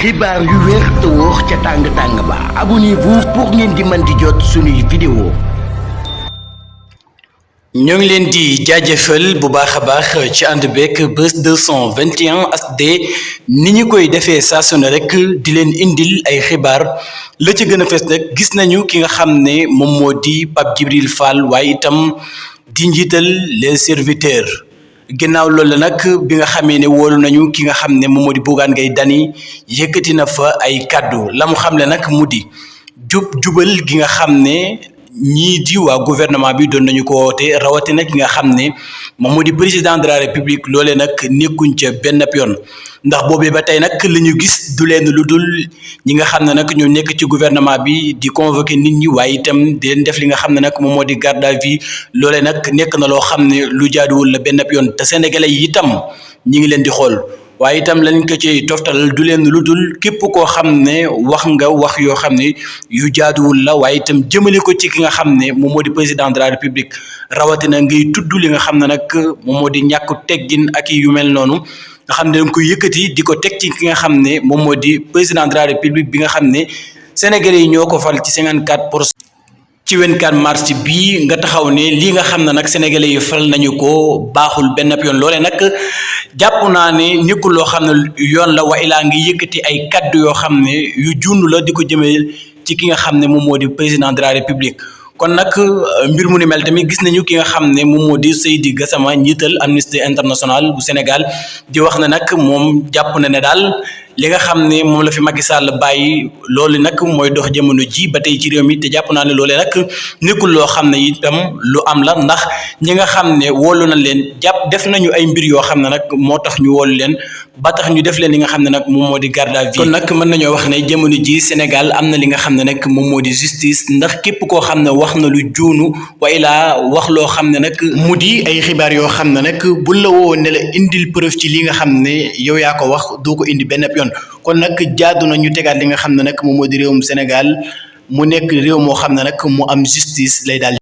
xibaar yu wér te wóor ca tàng ba abonnez-vous pour ngeen di mën di jot suñuy vidéo. ñoo ngi leen di jaajëfal bu baax a baax ci ànd beeg Buzz 221 HD ni ñu koy defee saa su ne rek di leen indil ay xibaar la ci gën a fees nag gis nañu ki nga xam ne moom moo di Pape Djibril Fall waaye itam di njiital les serviteurs. ginnaaw loolu nag bi nga xamee ne wóolu nañu ki nga xam ne moom moo di Bougane Gueye Dany yëkkati na fa ay kàddu la mu xamle nag mu di jubal gi nga xam ne ñii di waa gouvernement bi doon nañu ko woote rawatina ki nga xam ne moom moo di président de la république loolee nag nekkuñ ca benn yoon ndax boobee ba tey nag li ñu gis du leen lu dul ñi nga xam ne nag ñoo nekk ci gouvernement bi di convoquer nit ñi waaye itam di leen def li nga xam ne nag moom moo di garde à vue loolee nag nekk na loo xam ne lu jaaduwul la benn yoon te sénégalais yi itam ñi ngi leen di xool. waaye itam lañ ko ci toftal du leen lu dul képp koo xam ne wax nga wax yoo xam ne yu jaaduwul la waaye itam jëmale ko ci ki nga xam ne moom moo di président de la république rawatina ngay tudd li nga xam ne nag moom moo di ñàkk teggin ak yu mel noonu nga xam ne danga koy yëkkati di ko teg ci ki nga xam ne moom moo di président de la république bi nga xam ne sénégalais yi ñoo ko fal ci 54% ci 24 mars bii nga taxaw ne lii nga xam ne nag sénégalais yi fal nañu ko baaxul benn yoon loolee nag jàpp naa ne nekkul loo xam ne yoon la wa ilaa ngi yëkkati ay kaddu yoo xam ne yu junn la di ko jëmee ci ki nga xam ne moom moo di président de la république. kon nag mbir mu ni mel tamit gis nañu ki nga xam ne moom moo di Seydi Gassama njiital Amnesty International bu Sénégal di wax ne nag moom jàpp na ne daal li nga xam ne moom la fi Macky Sall bàyyi loolu nag mooy dox jamono ji ba tey ci réew mi te jàpp naa ne loolee nag nekkul loo xam ne itam lu am la ndax ñi nga xam ne wóolu na leen jàpp def nañu ay mbir yoo xam ne nag moo tax ñu wóolu leen ba tax ñu def leen li nga xam ne nag moom moo di garde à vue kon nag mën nañoo wax ne jamono ji Sénégal am na li nga xam ne nag moom moo di justice ndax képp koo xam ne wax na lu juunu wa ilaa wax loo xam ne nag mu di ay xibaar yoo xam ne nag buñ la woo ne la indil preuve ci li nga xam ne yow yaa ko wax doo ko indi benn yoon kon nag jaadu na ñu tegaat li nga xam ne nag moom moo di réewum Sénégal mu nekk réew moo xam ne nag mu am justice lay daal